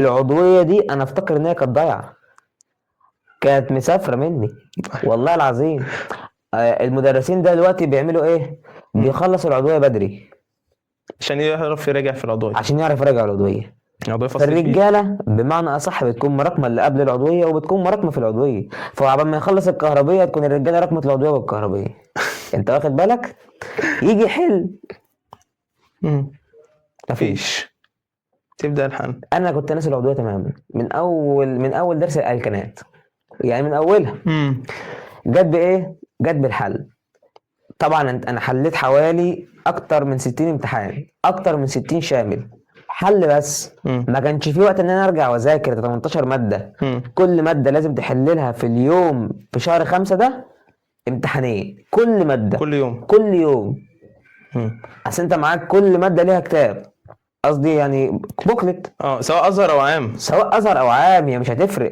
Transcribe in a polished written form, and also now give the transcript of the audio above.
العضوية دي انا افتكر ان هي كانت ضايعه، كانت مسافرة مني والله العظيم. المدرسين ده دلوقتي بيعملوا ايه؟ بيخلص العضوية بدري عشان يعرف يراجع في العضوية، عشان يعرف يراجع العضوية. العضوية فصل كبير. فالرجاله بمعنى اصح بتكون مراكمه اللي قبل العضوية، وبتكون مراكمه في العضوية، فعقبال ما يخلص الكهربيه تكون الرجالة راكمه العضوية والكهربيه. انت واخد بالك؟ يجي يحل، مفيش. مفيش. تبدا الحل. انا كنت ناسي العضوية تماما من اول درس الالكانات، يعني من اولها. جت بايه؟ جت بالحل. طبعا انا حليت حوالي اكتر من 60 امتحان، اكتر من 60 شامل حل بس. ما كانش في وقت ان انا ارجع واذاكر، ده 18 مادة. كل مادة لازم تحللها في اليوم في شهر 5 ده امتحانين كل مادة. كل يوم. كل يوم. اصل انت معاك كل مادة ليها كتاب، قصدي يعني booklet. اه، سواء ازهر او عام. سواء ازهر او عام، هي مش هتفرق.